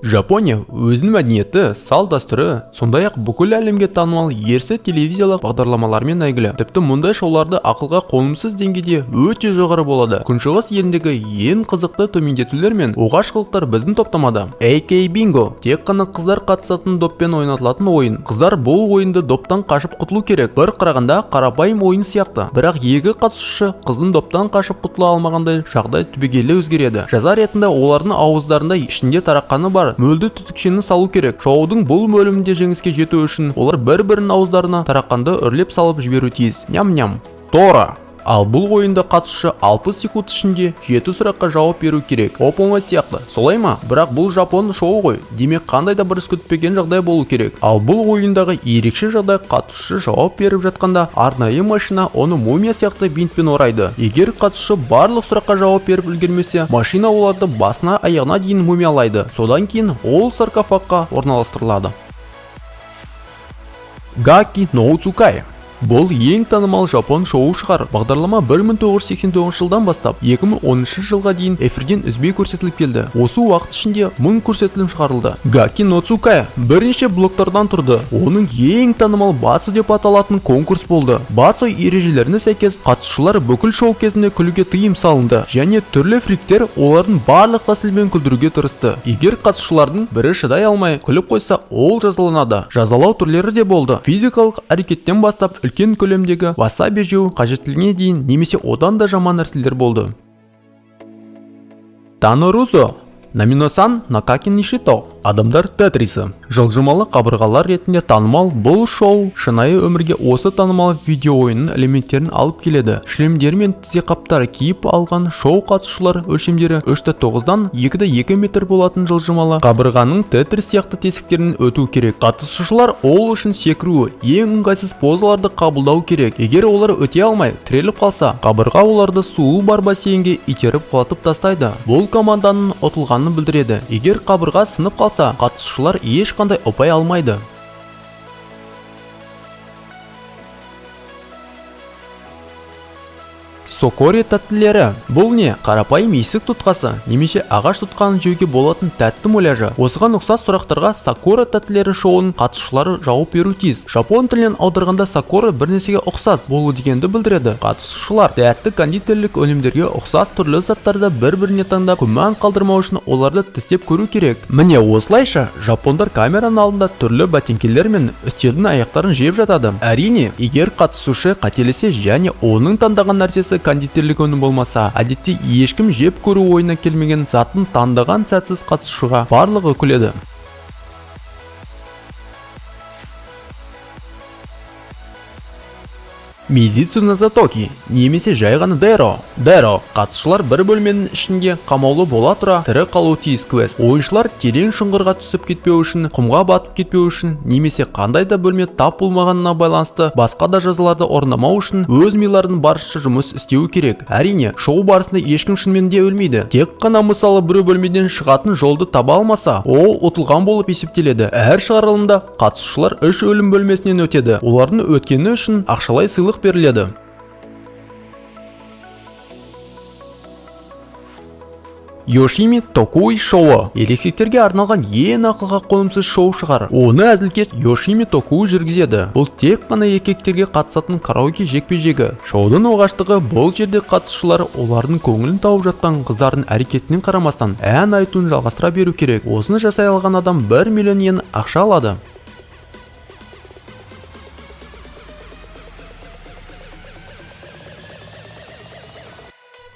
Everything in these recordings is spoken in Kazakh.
Жапония өзінің мәдениеті, салт-дәстүрі, сондай-ақ бүкіл әлемге танымал ерсі телевизиялық бағдарламаларымен әйгілі. Тіпті мұндай шоуларды ақылға қонымсыз деңгейде өте жоғары болады. Күншығыс еліндегі ең қызықты төмендетулер мен оғаш қылықтар біздің топтамада. AK Bingo тек қана қыздар қатысатын доппен ойнатылатын ойын. Қыздар бұл ойынды доптан қашып құтылу керек. Бір қарағанда қарапайым ойын сияқты. Бірақ екі қатысушы қыздың доптан қашып құтыла алмағандай жағдай түбегейлі өзгереді. Жаза ретінде олардың ауыздарында ішінде тарақаны бар мөлді түтікшені салу керек. Шоудың бұл бөлімінде жеңіске жету үшін олар бір-бірінің ауыздарына тарақанды үрлеп салып жіберу тиіс. Ням-ням. Тора. Ал бұл ойында қатысушы 60 секунд ішінде 7 сұраққа жауап беру керек. Оп-оңай сияқты. Солай ма? Бірақ бұл жапон шоуы ғой. Демек, қандай да бір күтпеген жағдай болу керек. Ал бұл ойындағы ерекше жағдай: қатысушы жауап беріп жатқанда арнайы машина оны мумия сияқты бинтпен орайды. Егер қатысушы барлық сұраққа жауап беріп үлгермесе, машина оларды басына аяғына дейін мумиялайды. Содан кейін ол саркофагқа орналастырылады. Гаки но Цукай. Бұл ең танымал жапон шоуы шығар. Бағдарлама 1989 жылдан бастап 2013 жылға дейін эфирден үзбей көрсетіліп келді. Осы уақыт ішінде 1000 көрсетілім шығарылды. Гаки но Цукай бірнеше блоктардан тұрды. Оның ең танымал Бацу деп аталатын конкурс болды. Бацу ережелеріне сәйкес, қатысушылар бүкіл шоу кезінде күлуге тыйым салынды және түрлі фриктер олардың барлық тәсілмен күлдіруге тырысты. Егер қатысушылардың бірі шыдай алмай күліп қойса, ол жазаланады. Жазалау түрлері де болды. Физикалық әрекеттен бастап үлкен көлемдегі васаби жеу қажеттілігіне дейін немесе одан да жаман нәрселер болды. Танорузо Наминосан Накаки Нишито. Адамдар Тетрисі. Жылжымалы қабырғалар ретінде танымал бұл шоу шынайы өмірге осы танымал видео ойынның элементтерін алып келеді. Шлемдер мен тізеқаптар киіп алған шоу қатысушылар өлшемдері 3,9-дан 2,2 метр болатын жылжымалы қабырғаның Тетрис сияқты тесіктерінен өту керек. Қатысушылар ол үшін секіруі, ең ыңғайсыз позаларды қабылдау керек. Егер олар өте алмай, тіреліп қалса, қабырға оларды суы бар бассейнге итеріп құлатып тастайды. Бұл команданың ұтылғанын білдіреді. Егер қабырға сынып қалса, қатысушылар ешқандай ұпай алмайды. Сокори тәттілері. Бұл не? Қарапайым есік тұтқасы немесе ағаш тұтқанын жеуге болатын тәтті муляжы. Осыған ұқсас сұрақтарға Сакура тәттілері шоуының қатысушылары жауап беру тиіс. Жапон тілінен аударғанда сакура бір нәрсеге ұқсас болу дегенді білдіреді. Қатысушылар тәтті кондитерлік өнімдерге ұқсас түрлі заттарды бір-біріне таңдап, күмән қалдырмау үшін оларды тістеп көру керек. Міне осылайша жапондар камераның алдында түрлі бәтеңкелер мен үстелдің аяқтарын жеп жатады. Әрине, егер қатысушы қателесе және оның таңдаған нәрсесі кондитерлік өнім болмаса, әдетте ешкім жеп көру ойына келмеген затын таңдаған сәтсіз қатысушыға барлығы күледі. Мизицу Назатоки немесе жай ғана Деро. Деро қатысушылар бір бөлменің ішінде қамаулы бола тұра тірі қалуы тиіс квест. Ойыншылар терең шұңқырға түсіп кетпеу үшін, құмға батып кетпеу үшін немесе қандай да бөлме тап болмағанына байланысты басқа да жазаларды орындамау үшін өз миларының барынша жұмыс істеуі керек. Әрине, шоу барысында ешкім шынымен де өлмейді. Тек қана, мысалы, біреу бөлмеден шығатын жолды таба алмаса, ол ұтылған болып есептеледі. Әр шығарылымда қатысушылар үш өлім бөлмесінен өтеді. Олардың өткені үшін ақшалай сыйлық беріледі. Йошими Токуи шоуы ересектерге арналған ең ақылға қонымсыз шоу шығар. Оны әзілкеш Йошими Токуи жүргізеді. Бұл тек қана еркектерге қатысатын караоке жекпе-жегі. Шоудың оғаштығы: бұл жерде қатысушылар олардың көңілін тауып жатқан қыздардың әрекетінен қарамастан ән айтуын жалғастыра беру керек. Осыны жасай алған адам 1 миллион йен ақша алады.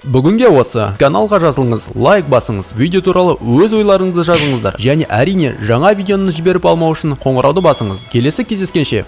Бүгінге осы. Каналға жазылыңыз, лайк басыңыз, видео туралы өз ойларыңызды жазыңыздар және, әрине, жаңа видеоны жіберіп алмау үшін қоңырауды басыңыз. Келесі кездескенше.